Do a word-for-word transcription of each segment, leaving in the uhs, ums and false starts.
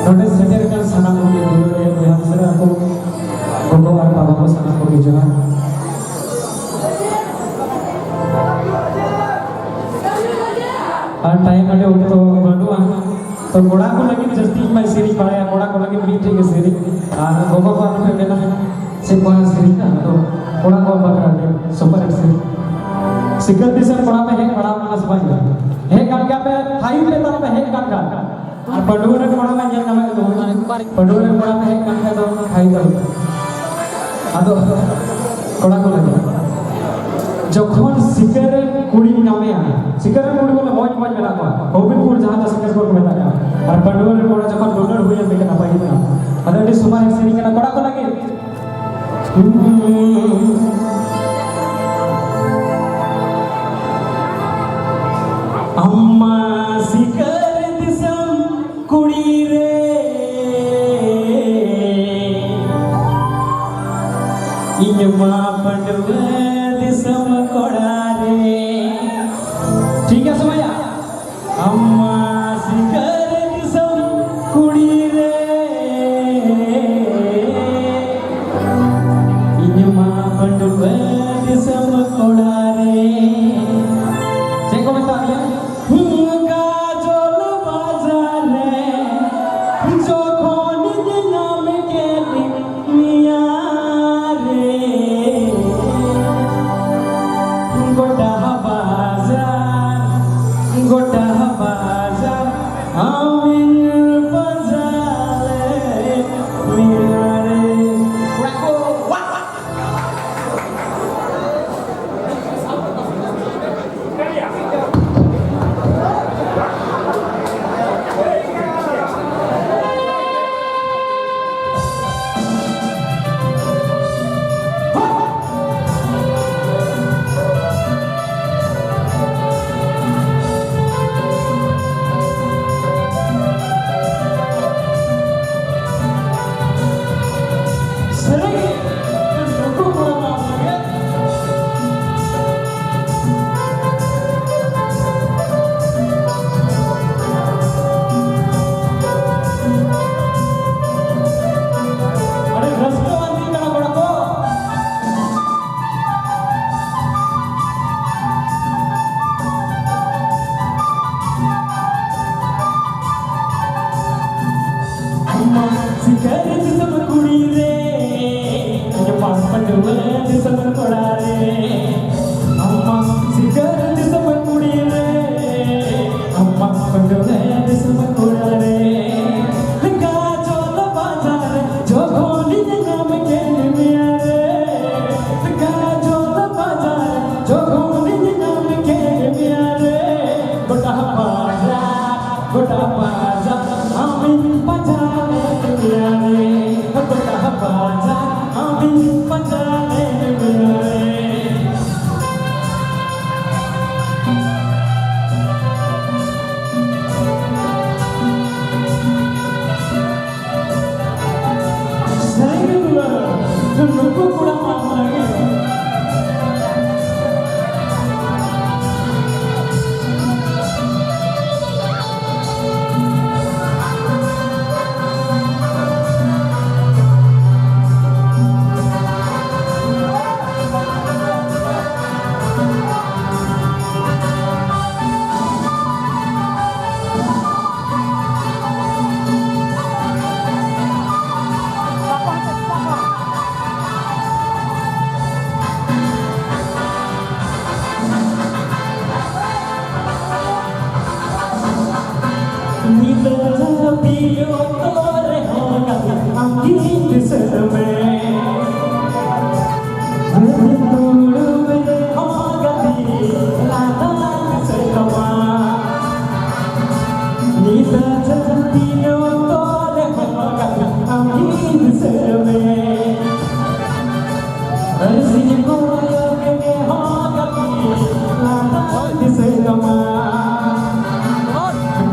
ᱱᱚᱰᱮ ᱥᱮᱴᱮᱨ ᱟᱠᱟᱱ ᱥᱟᱱᱟᱢ ᱠᱚᱜᱮ ᱫᱩᱞᱟᱹᱲ ᱨᱮ ᱵᱚᱭᱦᱟ ᱢᱤᱥᱨᱟ ᱠᱚ, ᱜᱚᱜᱚ ᱟᱨ ᱵᱟᱵᱟ ᱠᱚ, ᱥᱟᱱᱟᱢ ᱠᱚᱜᱮ ᱡᱚᱦᱟᱨ᱾ ᱟᱨ ᱴᱟᱭᱤᱢ ᱟᱹᱰᱤ ᱚᱠᱛᱚ ᱵᱟᱹᱱᱩᱜᱼᱟ, ᱛᱚ ᱠᱚᱲᱟ ᱠᱚ ᱞᱟᱹᱜᱤᱫ ᱡᱟᱹᱥᱛᱤ ᱤᱧ ᱢᱟ ᱥᱮᱨᱮᱧ ᱵᱟᱲᱟᱭᱟ, ᱠᱚᱲᱟ ᱠᱚ ᱞᱟᱹᱜᱤᱫ ᱢᱤᱫᱴᱮᱡ ᱜᱮ ᱥᱮᱨᱮᱧ, ᱟᱨ ᱜᱚᱜᱚ ᱠᱚ ᱟᱞᱚᱯᱮ ᱢᱮᱱᱟ ᱪᱮᱫ ᱠᱚ ᱥᱮᱨᱮᱧ ᱠᱟᱱᱟ, ᱟᱫᱚ ᱠᱚᱲᱟ ᱠᱚ ᱵᱟᱠᱷᱨᱟ ᱜᱮ ᱥᱩᱯᱟᱨ ᱦᱤᱴ ᱥᱮᱨᱮᱧ᱾ ᱥᱤᱠᱟᱹᱨ ᱫᱤᱥᱚᱢ ᱠᱚᱲᱟ ᱯᱮ ᱦᱮᱡ ᱵᱟᱲᱟ ᱟᱠᱟᱱᱟ ᱥᱮ ᱵᱟᱝ? ᱦᱮᱡ ᱠᱟᱱ ᱜᱮᱭᱟ ᱯᱮ, ᱛᱷᱟᱭᱤ ᱯᱮ ᱛᱟᱦᱞᱮ ᱯᱮ ᱦᱮᱡ ᱠᱟᱱ ᱠᱷᱟᱱ᱾ ᱟᱨ ᱯᱟᱹᱰᱩᱣᱟᱹ ᱨᱮᱱ ᱠᱚᱲᱟ ᱢᱟ ᱧᱮᱞ ᱧᱟᱢᱮᱫ ᱠᱚ, ᱯᱟᱹᱰᱩᱣᱟᱹ ᱨᱮᱱ ᱠᱚᱲᱟ ᱯᱮ ᱦᱮᱡ ᱠᱟᱱ ᱠᱷᱟᱱ ᱫᱚ ᱠᱷᱟᱭ ᱫᱚ᱾ ᱟᱫᱚ ᱠᱚᱲᱟ ᱠᱚ ᱞᱟᱹᱜᱤᱫ, ᱡᱚᱠᱷᱚᱱ ᱥᱤᱠᱟᱹᱨ ᱨᱮᱱ ᱠᱩᱲᱤᱢ ᱧᱟᱢᱮᱭᱟ, ᱥᱤᱠᱟᱹᱨ ᱨᱮᱱ ᱠᱩᱲᱤ ᱵᱚᱞᱮ ᱢᱚᱡᱽ ᱢᱚᱡᱽ ᱢᱮᱱᱟᱜ ᱠᱚᱣᱟ, ᱦᱚᱵᱤᱨᱯᱩᱨ ᱡᱟᱦᱟᱸ ᱫᱚ ᱥᱤᱠᱟᱹᱨ ᱠᱚ ᱢᱮᱛᱟᱜ ᱠᱟᱱᱟ, ᱟᱨ ᱯᱟᱹᱰᱩᱣᱟᱹ ᱨᱮᱱ ᱠᱚᱲᱟ ᱡᱚᱠᱷᱚᱱ ᱫᱩᱞᱟᱹᱲ ᱦᱩᱭᱮᱱ ᱛᱟᱹᱠᱤᱱᱟ ᱱᱟᱯᱟᱭ ᱜᱮ ᱢᱮᱱᱟᱜ, ᱟᱫᱚ ᱟᱹᱰᱤ ᱥᱩᱢᱟᱨ ᱥᱮᱨᱮᱧ ᱠᱟᱱᱟ ᱠᱚᱲᱟ ᱠᱚ ᱞᱟᱹᱜᱤᱫ᱾ ᱟᱢᱢᱟ ᱥᱤᱠᱟᱹᱨ ᱫᱤᱥᱚᱢ ᱠᱩᱲᱤ ᱨᱮ, ᱤᱧ ᱢᱟ ᱯᱟᱹᱰᱩᱣᱟᱹ ᱫᱤᱥᱚᱢ ᱠᱚᱲᱟ ᱨᱮ᱾ ᱴᱷᱤᱠ ᱜᱮᱭᱟ ᱥᱚᱢᱟᱭᱟ? ᱟᱢᱢᱟ ᱥᱤᱠᱟᱹᱨ ᱫᱤᱥᱚᱢ ᱠᱩᱲᱤ ᱨᱮ, ᱤᱧ ᱢᱟ ᱯᱟᱹᱰᱩᱣᱟᱹ ᱫᱤᱥᱚᱢ ᱠᱚᱲᱟ ᱨᱮ᱾ ᱪᱮᱫ ᱠᱚ ᱢᱮᱛᱟᱜ ᱢᱮᱭᱟ? ᱜᱟᱡᱚᱞ ᱵᱟᱡᱟᱨ ᱨᱮ ᱡᱚᱠᱷᱚᱱᱤᱧ ᱧᱟᱢ ᱠᱮᱫ ᱢᱮᱭᱟ ᱨᱮ, ᱜᱚᱴᱟ ᱵᱟᱡᱟᱨ ᱵᱟᱸᱠᱩᱲᱟ ᱫᱤᱥᱚᱢ ᱠᱚᱲᱟ ᱨᱮ, ᱜᱟᱡᱚᱞ ᱵᱟᱡᱟᱨ ᱡᱚᱠᱷᱚᱱᱤᱧ ᱧᱟᱢ ᱠᱮᱫ ᱢᱮᱭᱟ ᱨᱮ, ᱜᱟᱡᱚᱞ ᱵᱟᱡᱟᱨ ᱡᱚᱠᱷᱚᱱᱤᱧ ᱧᱟᱢ ᱠᱮᱫ ᱢᱮᱭᱟ ᱨᱮ, ᱜᱚᱴᱟ ᱵᱟᱡᱟᱨ, ᱜᱚᱴᱟ ᱵᱟᱡᱟᱨ ᱟᱢᱤᱧ ᱯᱟᱸᱡᱟ ᱞᱮᱫ ᱢᱮᱭᱟ ᱨᱮ, ᱜᱚᱴᱟ ᱵᱟᱡᱟᱨ ᱟᱢᱤᱧ ᱯᱟᱸᱡᱟ ᱞᱮᱫ ᱢᱮᱭᱟ ᱨᱮ᱾ ᱥᱟᱹᱨᱤ ᱜᱮ ᱫᱩᱞᱟᱹᱲ, ᱱᱩᱠᱩ ᱠᱚᱲᱟ ᱢᱟ ᱚᱱᱟ ᱜᱮ᱾ ᱧᱤᱫᱟᱹ ᱡᱟᱹᱯᱤᱫ ᱚᱠᱛᱚ ᱨᱮᱦᱚᱸ ᱜᱟᱛᱮ ᱟᱢ ᱜᱮ ᱫᱤᱥᱟᱹ ᱢᱮ᱾ ᱫᱩᱲᱩᱵ ᱨᱮᱦᱚᱸ ᱜᱟᱛᱮ ᱞᱟᱸᱫᱟ ᱫᱤᱥᱟᱹ ᱛᱟᱢᱟ᱾ ᱧᱤᱫᱟᱹ ᱡᱟᱹᱯᱤᱫ ᱚᱠᱛᱚ ᱨᱮᱦᱚᱸ ᱜᱟᱛᱮ ᱟᱢ ᱜᱮ ᱫᱤᱥᱟᱹ ᱢᱮ᱾ ᱟᱹᱨᱥᱤ ᱠᱚᱭᱚᱜ ᱨᱮᱦᱚᱸ ᱜᱟᱛᱮ ᱞᱟᱸᱫᱟ ᱫᱤᱥᱟᱹ ᱛᱟᱢᱟ᱾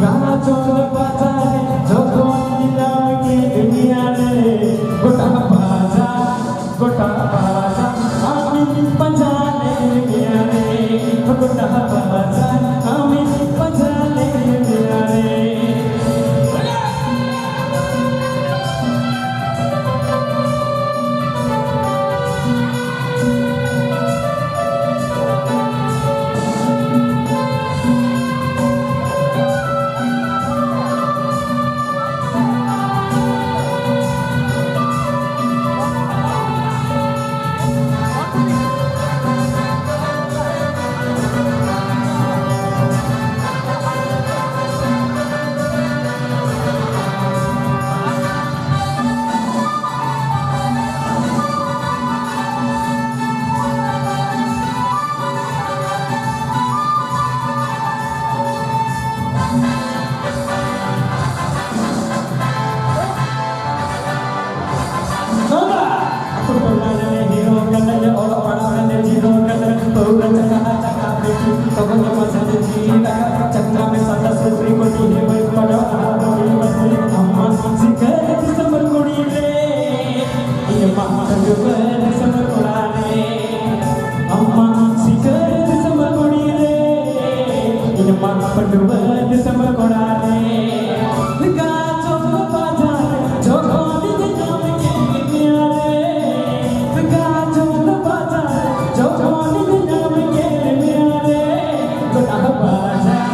ᱜᱟᱡᱚᱞ ᱵᱟᱡᱟᱨ ᱡᱚᱠᱷᱚᱱ ᱧᱮᱞᱟᱢ ᱠᱮᱫ ᱢᱮᱭᱟ ᱨᱮ, ᱜᱚᱴᱟ ᱵᱟᱡᱟᱨ, ᱜᱚᱴᱟ ᱵᱟᱡᱟᱨ ᱟᱢᱤᱧ ᱯᱟᱸᱡᱟ ᱞᱮᱫ ᱢᱮᱭᱟ ᱨᱮ, ᱜᱚᱴᱟ ᱵᱟᱡᱟᱨ ᱟᱢᱤᱧ ᱯᱟᱸᱡᱟ ᱞᱮᱫ ᱢᱮᱭᱟ ᱨᱮ᱾ ᱠᱚᱲᱟ ᱨᱮ, ᱜᱟᱡᱚᱞ ᱵᱟᱡᱟᱨ ᱡᱚᱠᱷᱚᱱᱤᱧ ᱧᱟᱢ ᱠᱮᱫ ᱢᱮᱭᱟ ᱨᱮ, ᱜᱟᱡᱚᱞ ᱵᱟᱡᱟᱨ ᱡᱚᱠᱷᱚᱱᱤᱧ ᱧᱟᱢ ᱠᱮᱫ ᱢᱮᱭᱟ ᱨᱮ, ᱜᱚᱴᱟ ᱵᱟᱡᱟᱨ,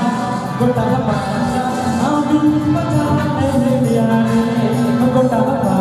ᱜᱚᱴᱟ ᱵᱟᱡᱟᱨ ᱟᱢᱤᱧ ᱯᱟᱸᱡᱟ ᱞᱮᱫ ᱢᱮᱭᱟ ᱨᱮ, ᱜᱚᱴᱟ